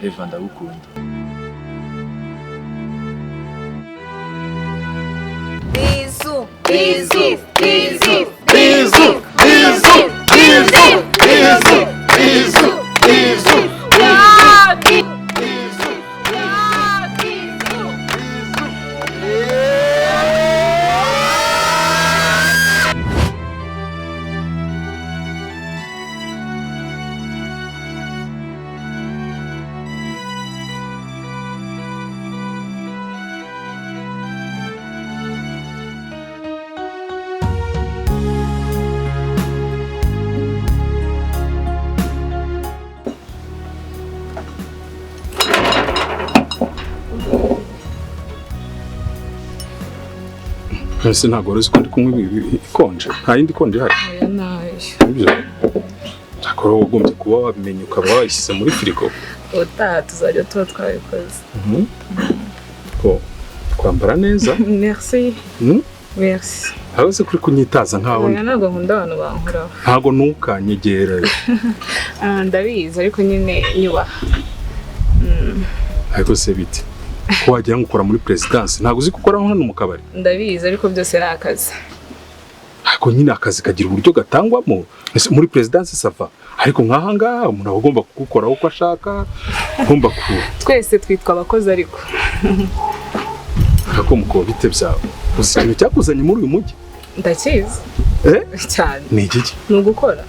Eva, ndagukunda. Bisous, bisous, bisous, Bisous, bisous, bisous, bisous, bisous, bisous. Ah, bisous, ah, bisous. Ese ntabwo wari uzi ko ndi kunywa ibi ikonje? Nta yindi ikonje ihari? Oya, nayo. Nibyo, ntabwo wari wagombye kuba wabimenya ukaba wayishyize muri firigo. Ubutaha tuzajya tuba twabikoze. Ko kwambara neza. Merci. Hmm? Merci. Aho se kuri kunyitaza nkaho? Oya, ntabwo nkunda abantu bankoraho. Ntabwo ntukanyegera. Ah, ndabizi, ariko nyine nyubaha. Ariko se bite ko wagira ngo ukora muri perezidansi? Ntabwo uzi ko ukora hano mu kabari? Ndabizi, ariko byose ni akazi. Ariko nyine akazi kagira uburyo gatangwamo. Ese muri perezidansi ça va, ariko nk'aha ngaha umuntu aba agomba kugukoraho uko ashaka, agomba ku Twese twitwa abakozi ariko. Ariko mukaba bite byawe? Uzi ikintu cyakuzanye muri uyu mujyi? Ndakizi. Eh? Cyane. Ni igiki? Ni ugukora.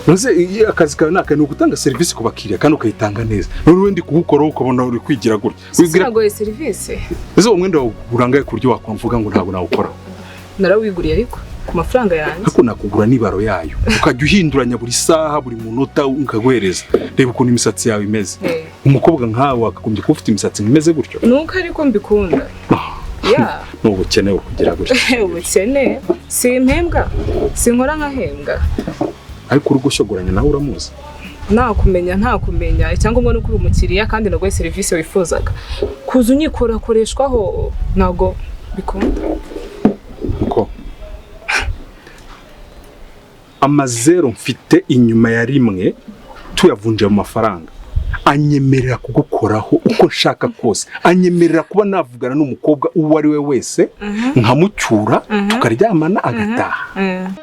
Ntuze iyo akazi kawe ni aka, ni ugutanga serivisi ku bakiriya kandi ukayitanga neza. None wenda kugukoraho ukabona uri kwigira gutya, wibwira Sinagoye serivisi. Ese uwo mwenda wawe urangaye ku buryo wakumvuga ngo ntabwo nawukoraho? Narawiguriye ariko ku mafaranga yanjye. Ariko nakugura n'ibaro yayo ukajya uhinduranya buri saha, buri munota ukaguhereza. Reba ukuntu imisatsi yawe imeze. Umukobwa nkawe wakagombye kuba ufite imisatsi imeze gutyo? Nuko ariko mbikunda. Ya. Ni ubukene kugira gutya. Ubukene simpembwa, sinkora nkahembwa. Ariko uri gushyogoranya nawe uramuzi. Ntakumenya, ntakumenya, icyangombwa ni uko uri umukiriya kandi naguhe serivisi wifuzaga. Kuza unyikorakoreshwaho ntabwo bikunda. Ko amazero mfite inyuma ya rimwe tuyavunje mu mafaranga anyemerera kugukoraho uko nshaka kose, anyemerera kuba navugana n'umukobwa uwo ari we wese nkamucyura, tukaryamana agataha.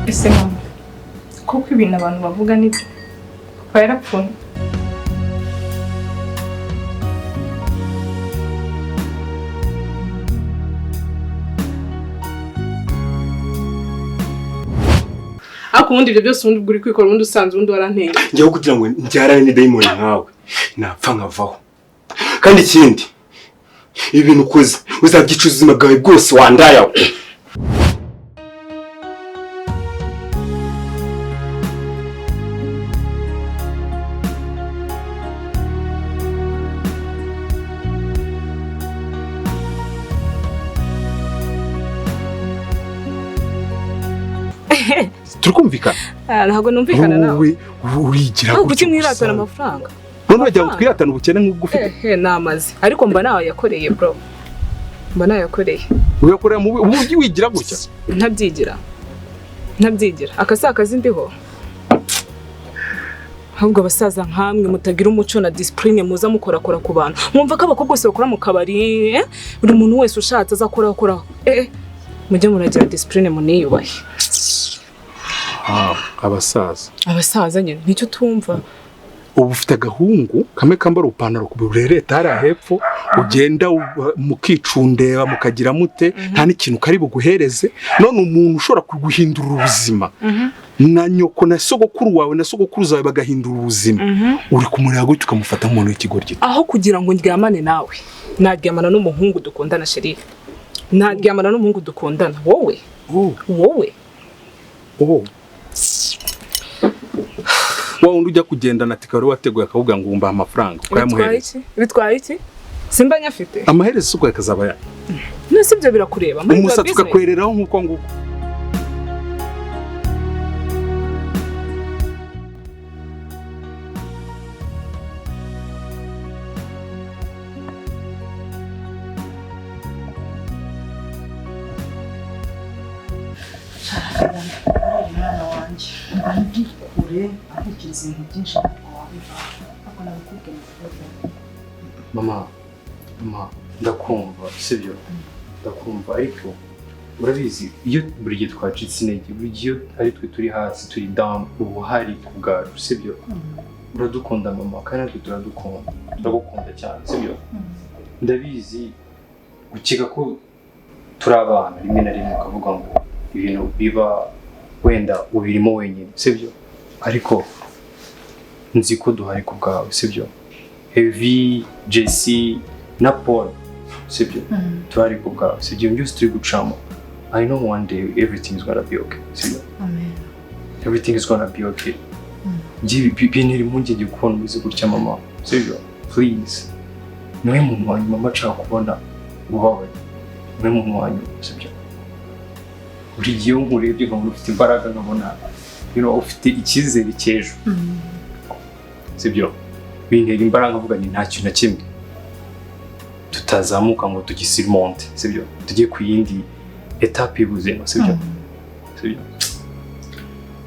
Ese mama, kuko ibintu abantu bavuga nibyo, papa yarapfuye? Ariko ubundi ibyo byose ubundi uri kwikora, ubundi usanzwe ubundi waranteye. Njyewe kugira ngo njyarane n'idayimoni nkawe napfa nkavaho. Kandi ikindi, ibi bintu ukoze uzabyicuza ubuzima bwawe bwose wandayawe. Turikumvikana? Ah, ntabwo numvikana nawe. Wowe urigira Ntabwo gutyo kuki mwiratana gusa. amafaranga? None wagira ngo twiratane ubukene nk'ubwo ufite? Ehe, namaze, ariko mba nayakoreye bro, mba nayakoreye. Uyakorera mu buryo wigira gutya? Ntabyigira, ntabyigira, aka si akazi ndiho. Ahubwo abasaza nkamwe mutagira umuco na discipline muza mukorakora ku bantu, mwumva ko abakobwa bose bakora mu kabari, eh? Buri muntu wese ushatse aza akorakoraho. Mujye muragira discipline, muniyubahe. Abasaza. Abasaza nyine nicyo tumva. Ubu ufite agahungu kamwe kambara upantaro ku burereta hariya hepfo, ugenda mukicundeba mukagira mute, nta n'ikintu kari buguhereze. None umuntu ushobora kuguhindura ubuzima na nyoko na sogokuru wawe na sogokuru zawe bagahindura ubuzima, uri kumureba gutyo ukamufata nk'umuntu w'ikigoryi. Aho kugira ngo ndyamane nawe naryamana n'umuhungu dukundana, sheri, naryamana n'umuhungu dukundana. Wowe, wowe. Wa wundi ujya kugendana ati kare wateguye akavuga ngo umba amafaranga ukayamuhereza. Bitwaye iki? Bitwaye iki? Simba nyafite. Amaherezo isuku akazaba ya None se ibyo birakureba? Mind your umusatsi business. ukakwereraho nk'uko nguko. Umwana wanjye mba ndi kure atekereza ibintu byinshi, ntabwo wabiva, ntabwo nabikubwira ngo uvuge. Mama, mama, ndakumva, sibyo? Ndakumva, ariko urabizi iyo buri gihe twacitse intege, buri gihe iyo ari twe turi hasi, turi down, uba uhari ku bwacu, sibyo? Uradukunda mama, kandi natwe turadukunda, turagukunda cyane, sibyo? Ndabizi ukeka ko turi abana rimwe na rimwe, ukavuga ngo ibintu biba wenda ubirimo wenyine, sibyo? Ariko nzi ko duhari ku bwawe, sibyo? Heavy, Jesse na Paul, sibyo? Turahari ku bwawe, sibyo? Ibintu byose turi gucamo, I know one day everything is gonna be okay, sibyo? Amen. Everything is gonna be okay. Njye bintera impungenge kubona umeze gutya mama, sibyo? Please, niwe muntu wa nyuma mama nshaka kubona ubabaye, niwe muntu wa nyuma, sibyo? Buri gihe iyo nkurebye nkabona ufite imbaraga, nkabona ufite icyizere cy'ejo, sibyo? Bintera imbaraga, nkavuga ni nta kintu na kimwe tutazamuka ngo tugisurmonte, sibyo? Tujye ku yindi étape y'ubuzima, sibyo? Sibyo?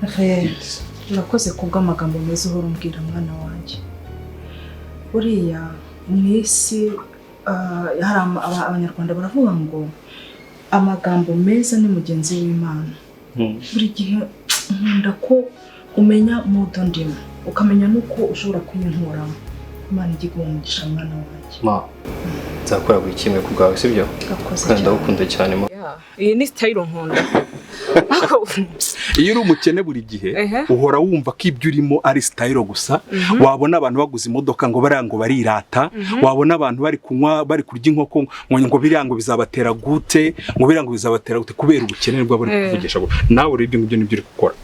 Rafael, urakoze kubw'amagambo meza uhora umbwira, mwana wanjye. Buriya mu isi hari Abanyarwanda baravuga ngo amagambo meza ni mugenzi w'Imana. Buri gihe nkunda ko umenya mood ndimo, ukamenya n'uko ushobora kuyinkuramo. Imana ijye iguha umugisha, mwana wanjye. Ma, nzakora buri kimwe ku bwawe, sibyo? Urakoze Kandi cyane. ndagukunda cyane ma. Yeah, iyi ni style nkunda. Ako Iyo uri umukene buri gihe uhora wumva ko ibyo urimo ari style gusa. Wabona abantu baguze imodoka ngo bariya ngo barirata, wabona abantu bari kunywa, bari kurya inkoko ngo biriya ngo bizabatera gute, ngo biriya ngo bizabatera gute, kubera ubukene bwo bari kuvugisha ngo nawe rero ibyo ngibyo nibyo uri gukora.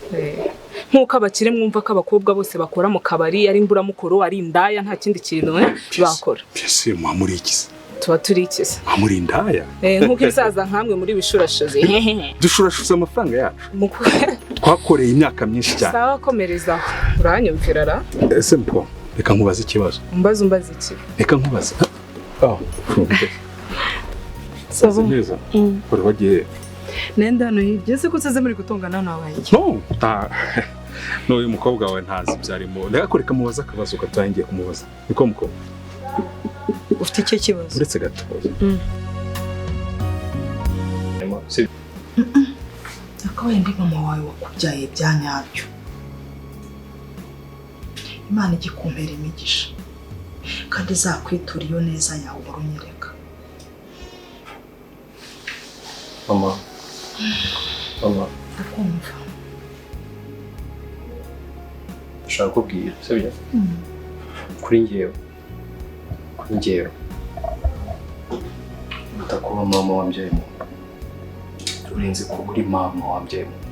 Nk'uko abakire mwumva ko abakobwa bose bakora mu kabari ari imburamukoro, ari indaya, nta kindi kintu bakora. Mbese muba muri iki se? Tuba turi ikize. Muba muri indaya. Nk'uko ibisaza nkamwe muri bishurashuzi. Dushurashuza amafaranga yacu twakoreye imyaka myinshi cyane. Sawa, komerezaho, uranyumvira ra. Ese mpo, reka nkubaze ikibazo. Umbaze iki? Reka nkubaze. Oh, Savo. neza. Wari wagiye? Nenda hano hirya. Ese ko usize muri gutongana hano, habaye iki? No, n'uyu mukobwa wawe ntazi ibyo arimo. Reka reka mubaze akabazo gatoya ngiye kumubaza. Niko mukobwa? Ufite icyo kibazo? Uretse gato. Ma, sibyo? Nakabaye ndi mama wawe wakubyaye bya nyabyo. Imana ijye ikumpera imigisha kandi izakwitura iyo neza yawe uhora unyereka. Mama, mama. Ndakumva. Ndashaka kukubwira, sibyo? Kuri njyewe uruta kuba mama wambyaye mu nda, urenze kuba uri mama wambyaye mu nda.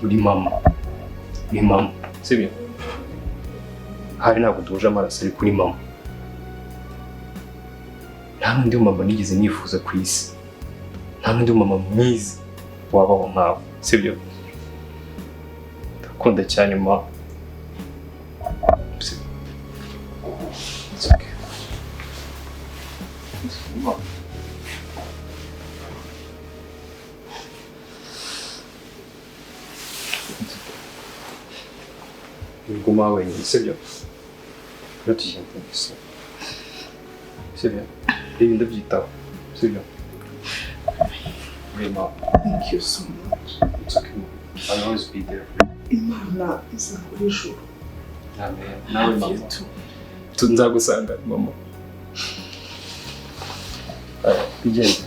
Uri mama, uri mama, sibyo? Hari ntabwo duhuje amaraso, ariko uri mama. Nta n'undi mama nigeze nifuza ku isi, nta n'undi mama mwiza wabaho nkawe, sibyo? Ndakunda cyane ma. Sibyo? It's okay. It's okay, ma. It's okay. Guma wenyine, sibyo? Rero tugende gusa, sibyo? Ibi ndabyitaho, sibyo? Rema. Thank you so much. It's okay. I'll always be there for you. Imana izakora ijuru. Amen. Nawe mama. Nzagusanga mama. Aya, tugende.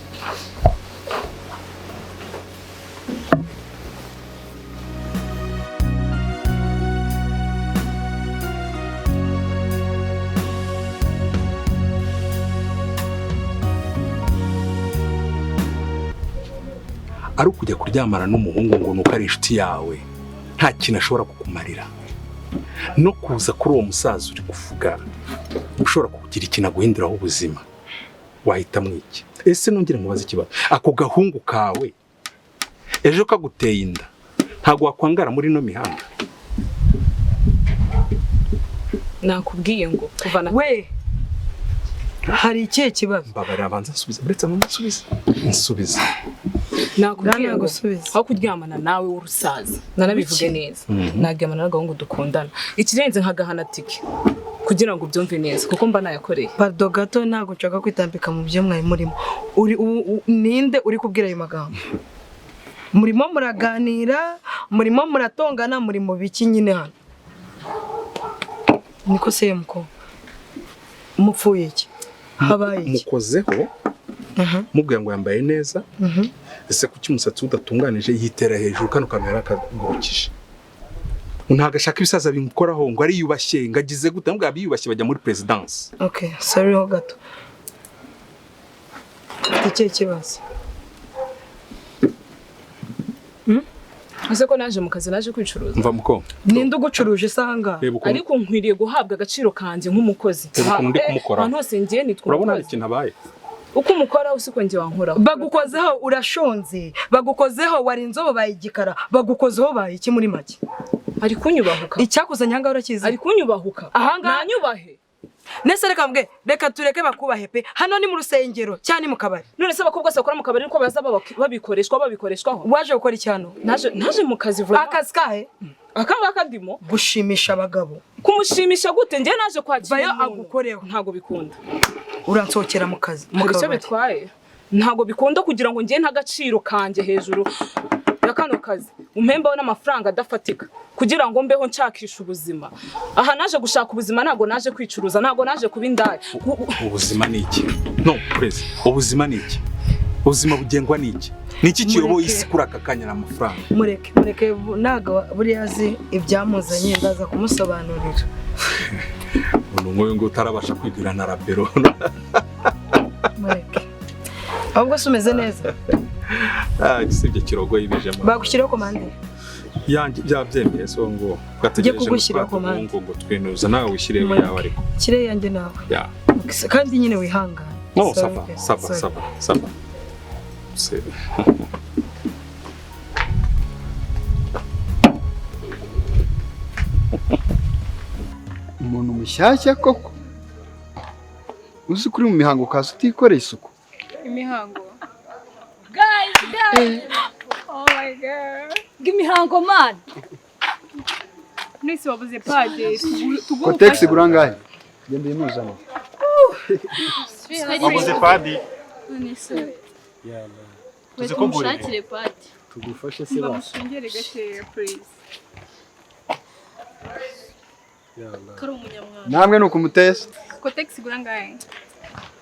Ari ukujya kuryamana n'umuhungu ngo nuko ari inshuti yawe, nta kintu ashobora kukumarira. No kuza kuri uwo musaza uri kuvuga ushobora kugira ikintu aguhinduraho ubuzima, wahitamo iki? Ese nongere nkubaze ikibazo, ako gahungu kawe ejo kaguteye inda, ntabwo wakwangara muri ino mihanda? Nakubwiye ngo kuva na We, hari ikihe kibazo? Mbabarira, abanza nsubize, uretse mama nsubize, nsubize. Nakubwiye Bwana ngo gusubiza. aho kuryamana nawe w'urusaza, nanabivuge neza, naryamana n'agahungu dukundana, ikirenze nkagahana tike kugira ngo ubyumve neza, kuko mba nayakoreye. Pardon gato, ntabwo nshaka kwitambika mu byo mwari murimo. Uri ninde uri kubwira ayo magambo? Murimo muraganira, murimo muratongana, muri mu biki nyine hano? Niko se muko mupfuye iki? Habaye iki? Mukozeho mubwira ngo yambaye neza, ese kuki umusatsi udatunganije? Yitera hejuru, kano kantu yarakagurukije. Ntabwo ashaka ibisaza bimukoraho, ngo ariyubashye, ngo agize gute, ngo abiyubashye bajya muri perezidansi. Okay, sorry ho gato. Ufite ikihe kibazo? Ese ko naje mu kazi, naje kwicuruza? Mva muko. Ninde ugucuruje isaha ngaha? Reba ukuntu Ariko nkwiriye guhabwa agaciro kanjye nk'umukozi. Reba ukuntu ndi kumukoraho. Ahantu hose ngiye nitwa Urabona hari umukozi. ikintu abaye. Uko umukora usiko njye wankoraho. Bagukozeho urashonze, bagukozeho wari inzobe baye igikara, bagukozeho baye iki muri make? Ari kunyubahuka. Icyakuzanye ahangaha urakizi? Ari kunyubahuka. Ahangaha- Nanyubahe. Nese reka mbwe, reka tureke bakubahe pe. Hano ni mu rusengero cyangwa ni mu kabari? None se abakobwa bose bakora mu kabari niko baza babikoreshwa babikoreshwaho? Waje gukora iki hano? Naje mu kazi vuba. Akazi kahe? Aka ngaka ndimo. Gushimisha abagabo. Kumushimisha gute? Njye naje kwakira Vayo umuntu. agukoreho. Ntabwo bikunda. Uransohokera mu kazi, mu Hari icyo kabari. bitwaye? Ntabwo bikunda kugira ngo njye ntagaciro kanjye hejuru ya kano kazi, umpembaho n'amafaranga adafatika kugira ngo mbeho nshakisha ubuzima. Aha naje gushaka ubuzima, ntabwo naje kwicuruza, ntabwo naje kuba indaya. Ubuzima ni iki? No perezida, ubuzima ni iki? Ubuzima bugengwa ni iki? Ni iki kiyoboye Mureke. isi kuri aka kanya? Ni amafaranga. Mureke, mureke, ntabwo buriya azi ibyamuzanye, ndaza kumusobanurira. Umuntu nk'uyu nguyu utarabasha kwigurira na rabero. Mureke. Ahubwo se umeze neza? Ah, usibye kirogo yibijemo. Bagushyiraho komande? Yanjye byabyemeye, so ngo gategereje ngo kugushyiraho komande. ngo twinuza nawe wishyireho Mureke. yawe ariko. Kire yanjye nawe. Ya. Kandi nyine wihangane. No, Sorry ça va, pe, ça va, sorry. ça va, ça va. C'est Umuntu mushyashya koko, uzi ko uri mu mihango ukaza utikoreye isuku? Imihango. Guys, guys. Oh my God. Bw'imihango man. Nese wabuze pade tuguhe. Kotegisi igura angahe? Genda uyimuzanire. Wabuze padi. Nese. Tuzi ko ngurire. Tumushakire padi. Tugufashe se basi. Bamushungere gakeya please. Kari umunyamwanda. Namwe ni ukumutesa. Kotegisi igura angahe?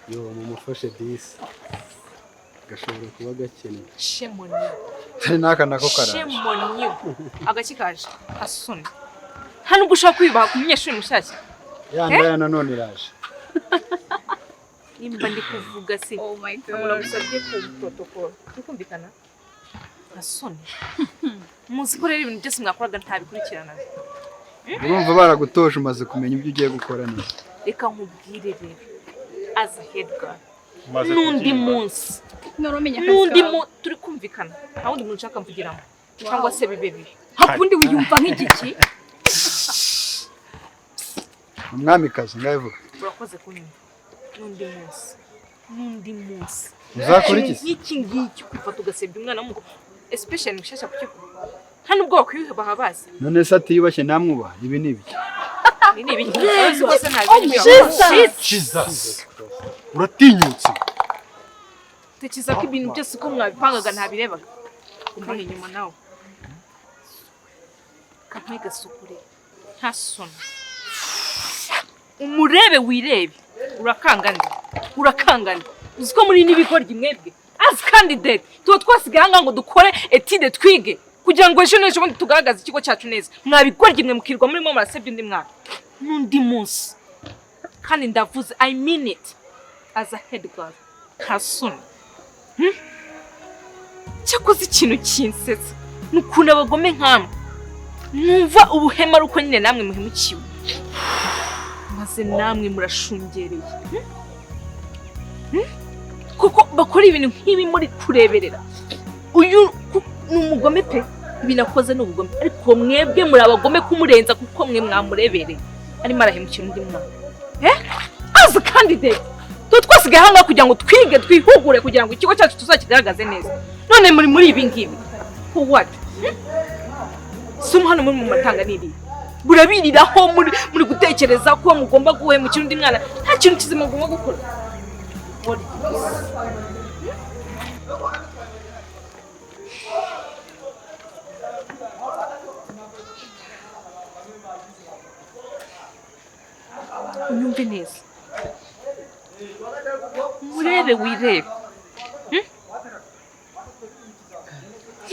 Yo, mumufashe disi, gashobora kuba gakennye. Shame on you. Hari n'aka nako karaje. Shame on you. Agaki kaje. Hasoni. Nta nubwo ushobora kwiyubaha ku munyeshuri mushyashya. Ya ndaya nanone iraje. Nimba ndi kuvuga se. Oh my Ntabwo God. nagusabye ku protocol. Turi kumvikana? Hasoni. Muzi ko rero ibintu byose mwakoraga ntabikurikiranaga. Urumva baragutoje, umaze kumenya ibyo ugiye gukora neza. Reka nkubwire rero. As a head girl. Umaze N'undi kubyimba. munsi. None umenya akazi N'undi kawe. mu turi kumvikana. Nta wundi muntu ushaka mvugiramo. Cyangwa se bibe bibi. Hakundi wiyumva nk'igiki. Umwamikazi ngahe vuga. Urakoze kunyumva. N'undi munsi. N'undi munsi. Uzakora iki se? Nk'iki ngiki kwifata ugasebya umwana w'umukobwa, especially mushyashya ku kigo, nta nubwo wakwiyubaha bazi. None se atiyubashye namwubaha? Ibi ni ibiki? Ni ibiki abazi rwose ntabizi. Jesus. Uratinyutse. Tekereza ko ibintu byose uko mwabipangaga ntabirebaga. Umva inyuma nawe kamwe gasukure, nta soni, umurebe wirebe, urakangana, urakangana. Uzi ko muri n'ibigoryi mwebwe? As candidate tuba twasigaye ahangaha ngo dukore étude, twige kugira ngo ejo n'ejo bundi tugaragaze ikigo cyacu neza. Mwabigoryi mwe, mukirwa murimo murasebya undi mwana. N'undi munsi kandi ndavuze, I mean it, as a head girl, nta soni. Cyakoze ikintu kinsetsa ni ukuntu abagome nkamwe Mwumva ubuhema ari uko nyine namwe muhemukiwe. Maze namwe murashungereye. Kuko bakora ibintu nk'ibi muri kureberera. Uyu ni umugome pe. Ibi nakoze ni ubugome. Ariko mwebwe muri abagome kumurenza kuko mwe mwamurebereye. Arimo arahemukira undi mwana. As a candidate. Tuba twasigaye hano kugira ngo twige twihugure kugira ngo ikigo cyacu tuzakigaragaze neza. None muri ibi ngibi. For what? Somo hano muri mu matanga niri. Burabiriraho muri gutekereza ko mugomba guhemukira undi mwana. Nta kintu kizima mugomba gukora. Unyumve neza. Murebe wirebe.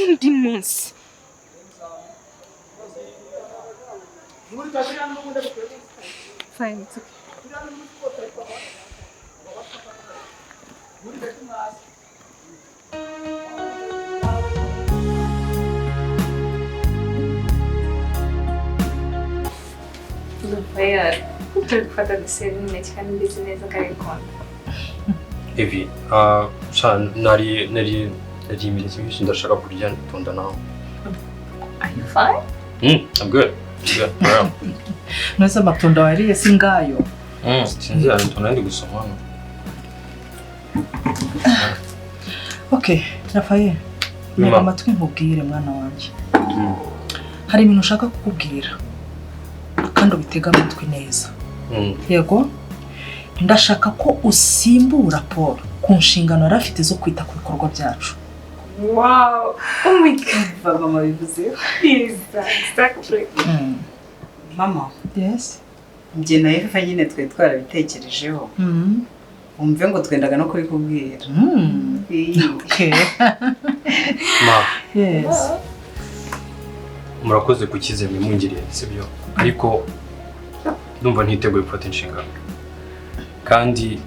Undi munsi. Fine, it's okay. Rafael, turi gufata dessert n'imineke kandi mbizi neza ko arayikunda. Evi, nari imineke myinshi ndashaka kurya itunda nawe. Are you fine? I'm good. I'm good. Nose amatunda wariye si ngayo. Sinzi hari itunda ndi gusoma hano. Okay, Rafael, ntega amatwi nkubwire mwana wanjye. Hari ibintu ushaka kukubwira kandi ubitega amatwi neza. Yego, ndashaka ko usimbura Paul ku nshingano yari afite zo kwita ku bikorwa byacu. Wow! Oh my God! Mama bivuze. Exactly. Mama. Yes. Njye na Eva nyine twe twarabitekerejeho. Umve ngo twendaga no kubikubwira. Okay. Ma. Yes. Murakoze ku cyizere mwungiriye, sibyo? Ariko ndumva ntiteguye gufata inshingano. Kandi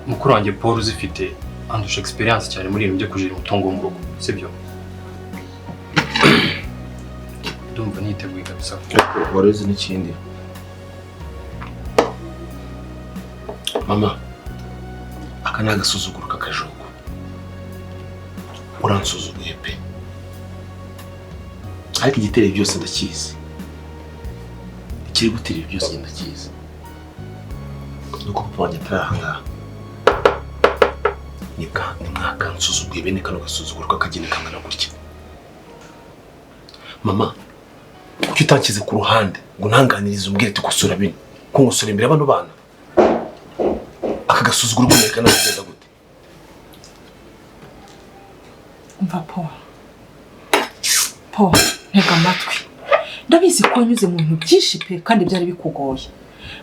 mukuru wanjye Paul uzifite andusha experience cyane muri ibintu byo kujira umutungo mu rugo, sibyo? Ndumva niteguye kabisa. Wari uzi n'ikindi? Mama, aka ni agasuzuguro k'akajugu. Uransuzuguye pe. Ariko igitera byose ndakizi. Ikiri gutera byose ndakizi. Nuko papa wanjye atari aha ngaha. Ni mwakansuzuguye bene kano gasuzuguro k'akageni kangana gutya. Mama, kuki utanshyize ku ruhande ngo ntanganirize umbwire ati kosora bino, ko nkosora imbere y'abano bana? Aka gasuzuguro kumwerekana kugenda gute? Umva Paul. Paul, ntega amatwi. Ndabizi ko wanyuze mu bintu byinshi pe kandi byari bikugoye.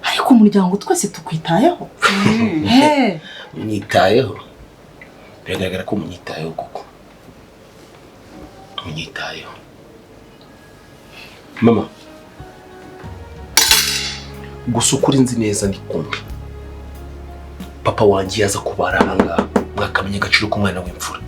Ariko umuryango twese tukwitayeho. Munyitayeho. Biragaragara ko munyitayeho kuko. Munyitayeho. Mama, gusa ukuri nzi neza ndi kumwe. Papa wanjye yaza kubara aha ngaha, mwakamenya agaciro k'umwana w'imfura.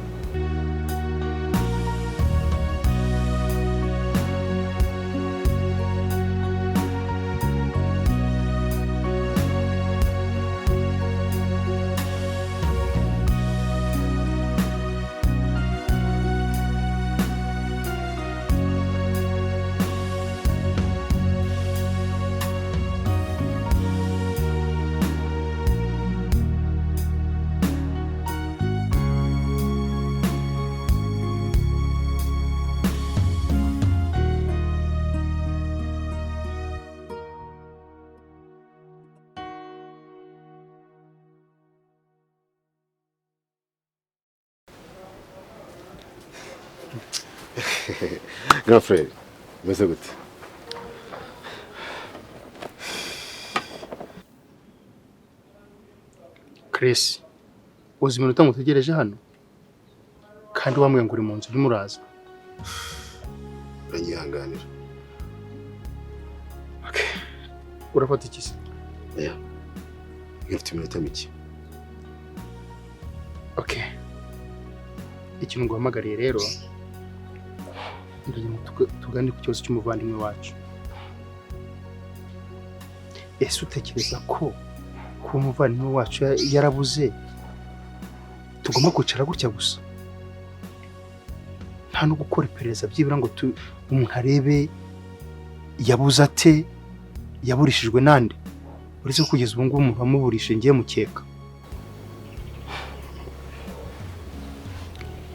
Grand frère, umeze gute? Chris, uzi iminota mutegereje hano? Kandi wambwiye ngo uri mu nzu urimo uraza. Uranyihanganira. Okay. Urafata iki se? Yeah. Mfite iminota mike. Okay. Ikintu nguhamagariye rero Ndagira ngo tuganire ku kibazo cy'umuvandimwe wacu. Ese utekereza ko kuba umuvandimwe wacu yarabuze tugomba kwicara gutya gusa, nta no gukora iperereza byibura ngo umuntu arebe yabuze ate, yaburishijwe nande? Uretse ko kugeza ubu ngubu umuntu wamuburishije ngiye mukeka.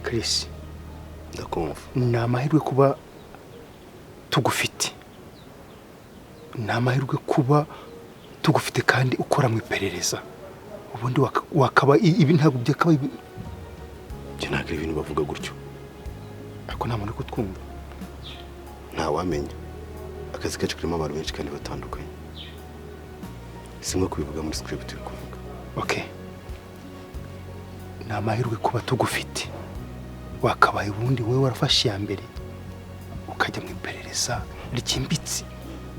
Chris, ndakumva. Ni amahirwe kuba tugufite, ni amahirwe kuba tugufite kandi ukora mu iperereza. Ubundi wakaba ibi ntabwo byakaba ibi. Njye ntabwo ibintu bavuga gutyo. Ariko nta muntu uri kutwumva. Ntawamenya. Akazi kacu karimo abantu benshi kandi batandukanye. Si nko kubivuga muri script uri kuvuga. Okay. Ni amahirwe kuba tugufite. Wakabaye ubundi wowe warafashe iya mbere ukajya mu iperereza ryimbitse,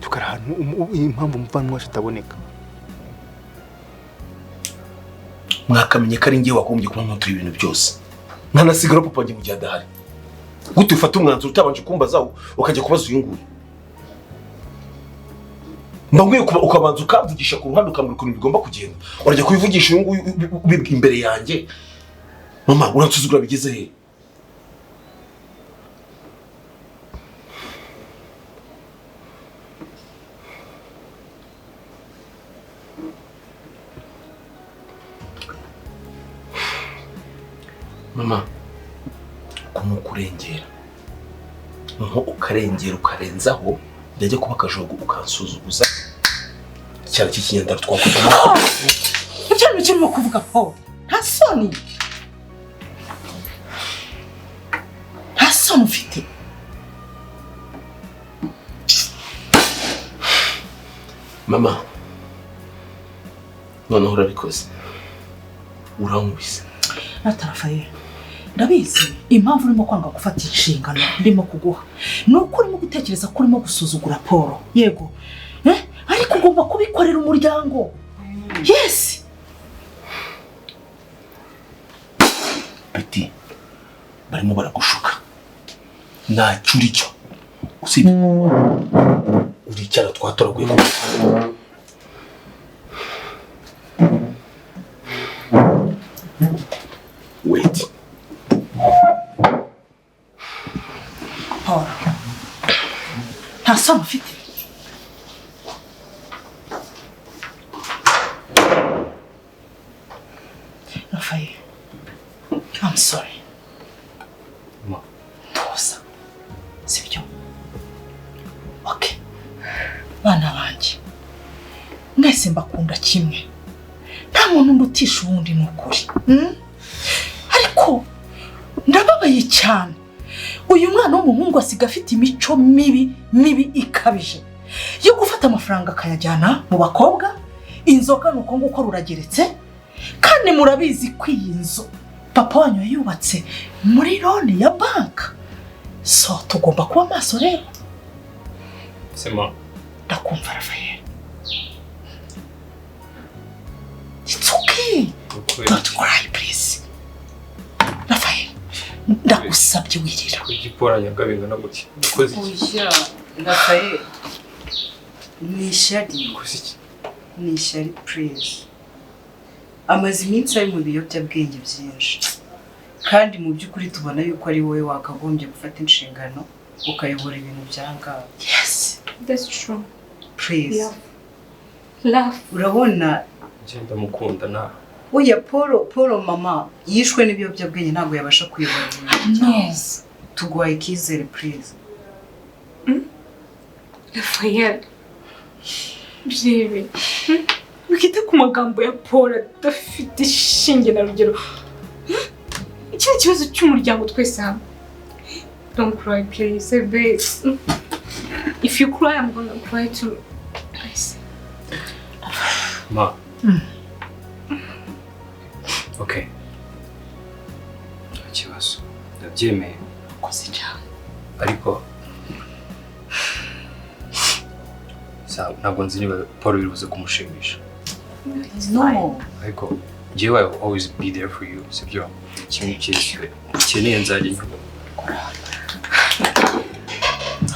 tukara ahantu impamvu umuvandimwe wacu ataboneka. Mwakamenye ko ari ngiye wagombye kuba ntutuye ibintu byose, nkanasigara papa wanjye mu gihe adahari. Gute ufata umwanzuro utabanje kumbaza ukajya kubaza uyu nguyu? Mba nkwiye ukabanza ukamvugisha ku ruhande ukambwira ukuntu bigomba kugenda, urajya kubivugisha uyu nguyu ubibwa imbere yanjye. Mama, uransuzugura bigeze he? Mama, kumukurengera nko ukarengera ukarenzaho byajya kuba akajogo ukansuzuguza cyane cy'ikinyandaro twakuze. Ibyo bintu urimo kuvuga Paul, nta soni, nta soni ufite. Mama, noneho urabikoze, urankubise. Rafael, ndabizi impamvu urimo kwanga gufata inshingano ndimo kuguha ni uko urimo gutekereza ko urimo gusuzugura Paul. Yego, ariko ugomba kubikorera umuryango. Yes. Peti, barimo baragushuka, ntacyo uri cyo usibye uri icyana twatoraguye ku muhanda. Wait. Paul, nta soni ufite. Rafael, I'm sorry. Ma. Tuza, sibyo? Okay. Bana banjye, mwese mbakunda kimwe. Nta muntu ndutisha uwundi ni ukuri. Ariko ndababaye cyane. Uyu mwana w'umuhungu asiga afite imico mibi mibi ikabije yo gufata amafaranga akayajyana mu bakobwa. Inzoga ni uko nguko rurageretse, kandi murabizi ko iyi nzu papa wanyu yayubatse muri loni ya banka. So tugomba kuba maso rero. Sema. Ndakumva Rafael. It's okay. Don't cry please. Rafael, ndagusabye wirira. Kuki Paul anyanga bingana gutya? Ukoze iki? Oya, Rafael, ni ishyari. Ukoze iki? Ni ishyari please. Amaze iminsi ari mu biyobyabwenge byinshi, kandi mu by'ukuri tubona yuko ari wowe wakagombye gufata inshingano ukayobora ibintu byangawe. Yes, that's true. Please. Yeah. Love. Urabona ngenda mukunda na oya Paul mama yishwe n'ibiyobyabwenge ntabwo yabasha kuyobora ibintu. Yes. Tuguhaye icyizere please. Rafael, birebe wikite ku magambo ya Paul adafite ishinge na rugero. Iki ni ikibazo cy'umuryango twese hamwe. Don't cry please, babe. If you cry, I'm gonna cry too. Please. Ma. Okay. Nta kibazo. Ndabyemeye. Ukoze cyane. Ariko ntabwo nzi niba Paul biri buze kumushimisha. No. Ariko njyewe I will always be there for you, sibyo? Ikintu cyose ukeneye nzajya nkikora.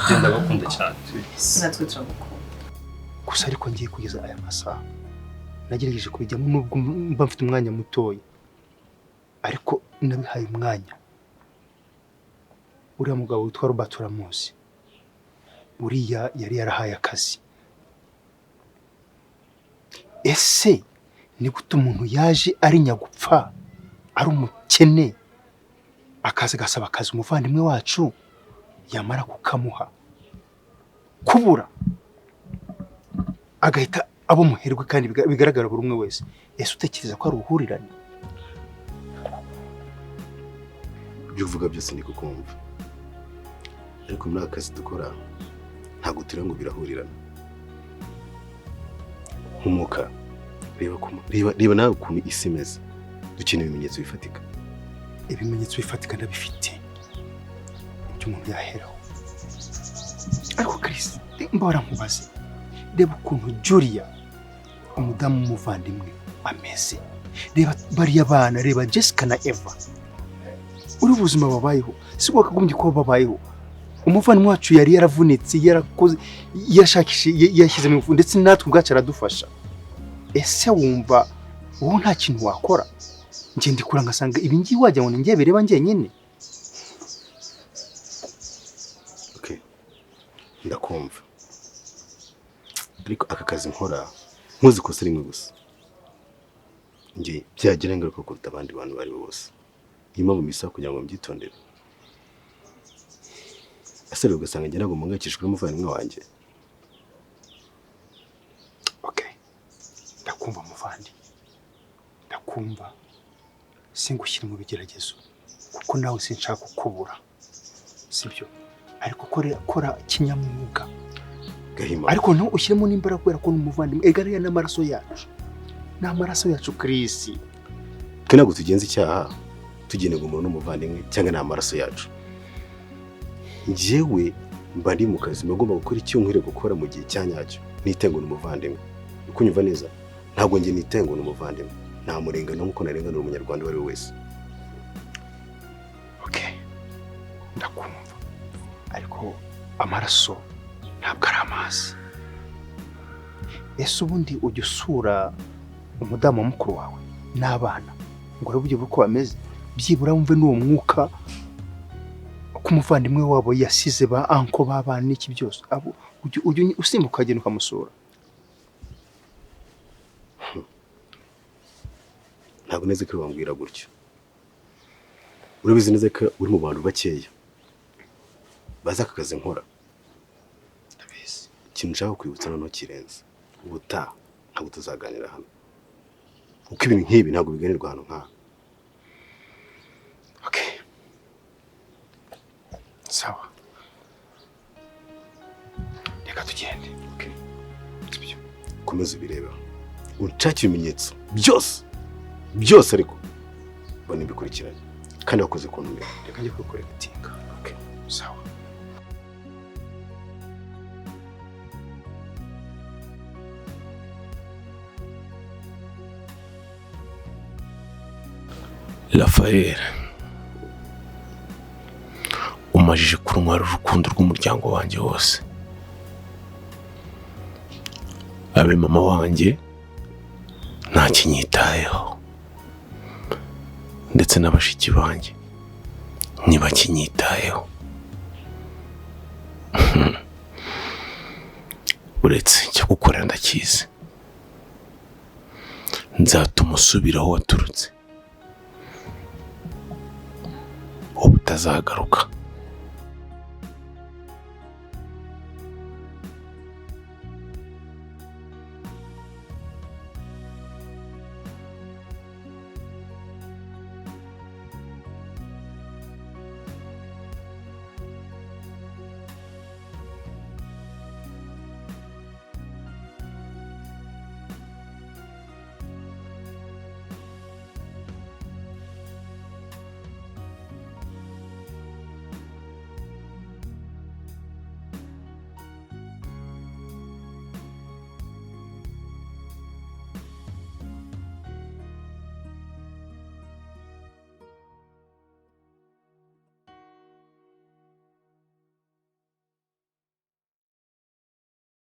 Genda bakunda cyane. Natwe turagukunda. Gusa ariko ngiye kugeza aya masaha nagerageje kubijyamo nubwo mba mfite umwanya mutoya, ariko nabihaye umwanya. Uriya mugabo witwa Robert uramuzi, uriya yari yarahaye akazi. Ese ni gute umuntu yaje ari nyagupfa, ari umukene, akaza agasaba akazi umuvandimwe wacu, yamara kukamuha kubura agahita abo muherwe kandi bigaragara buri umwe wese? Ese utekereza ko ari uruhurirane? Ibyo uvuga byose ni kukumva, ariko muri aka kazi dukora ntabwo turi ngo birahurirana. Nk'umuka, reba nawe ukuntu isi imeze. Dukeneye ibimenyetso bifatika. Ibimenyetso bifatika ndabifite, ibyo umuntu yaheraho. Ariko Chris, mbora nkubaze, reba ukuntu Julia umudamu w'umuvandimwe ameze, reba bariya bana, reba Jessica na Eva, uri ubuzima babayeho si wakagombye kuba babayeho. Umuvandimwe wacu yari yaravunitse, yarakoze, yashakishije, yashyize mu ifu, ndetse natwe ubwacu aradufasha. Ese wumva wowe nta kintu wakora? Njye ndikura ngasanga ibi ngiyi wagira ngo ni njye bireba njyenyine. Okay, ndakumva, ariko aka kazi nkora nkuzi ikosa rimwe gusa, njye byagira ingaruka kuruta abandi bantu bari bose. Niyo mpamvu mbisaba kugira ngo mbyitondere. Ese rero ugasanga njye ntabwo mpangayikishijwe n'umuvandimwe wanjye. Okay, ndakumva muvandi, ndakumva. Singushyire mu bigeragezo kuko nawe sinshaka kukubura, sibyo? Ariko kora kinyamwuga Gahima. Ariko ntu ushyiremo n'imbaraga kubera ko n'umuvandimwe, ega ariya n'amaraso yacu, n'amaraso yacu Chris. Twe ntabwo tugenza icyaha tugenerwa umuntu n'umuvandimwe cyangwa ni amaraso yacu. Njyewe mba ndi mu kazi, mba ngomba gukora icyo nkwiriye gukora mu gihe cya nyacyo, nitengo n'umuvandimwe. Ukunyumva neza, ntabwo njye nitengo n'umuvandimwe, namurengana nk'uko narenganura umunyarwanda uwo ari we wese. Okay, ndakumva, ariko amaraso ntabwo ari amazi. Ese ubundi ujya usura umudamu wa mukuru wawe n'abana ngo urebe uko bameze, byibura wumve n'uwo mwuka ko umuvandimwe wabo yasize ba anko b'abana n'iki byose? Abo ujya usimbuka ukagenda ukamusura? Ntabwo neza ko bambwira gutyo. Urabizi neza ko uri mu bantu bakeya bazi aka kazi nkora. Ndabizi. Ikintu nshaka kwibutsa noneho kirenze, ubutaha ntabwo tuzaganira hano, kuko ibintu nk'ibi ntabwo biganirwa ahantu nk'aha. Okay, sawa, reka tugende. Okay, komeza ubirebeho, unshakire ibimenyetso byose byose, ariko mbona ibikurikiranye kandi wakoze ku ntumbero. Reka njye kubikorera itinga. Okay, sawa. Rafael, umajije kuntwara urukundo rw'umuryango wanjye wose, abe mama wanjye ntakinyitayeho, ndetse na bashiki banjye ntibakinyitayeho. Uretse icyo gukorera ndakizi, nzatuma usubira aho waturutse, ubu utazagaruka.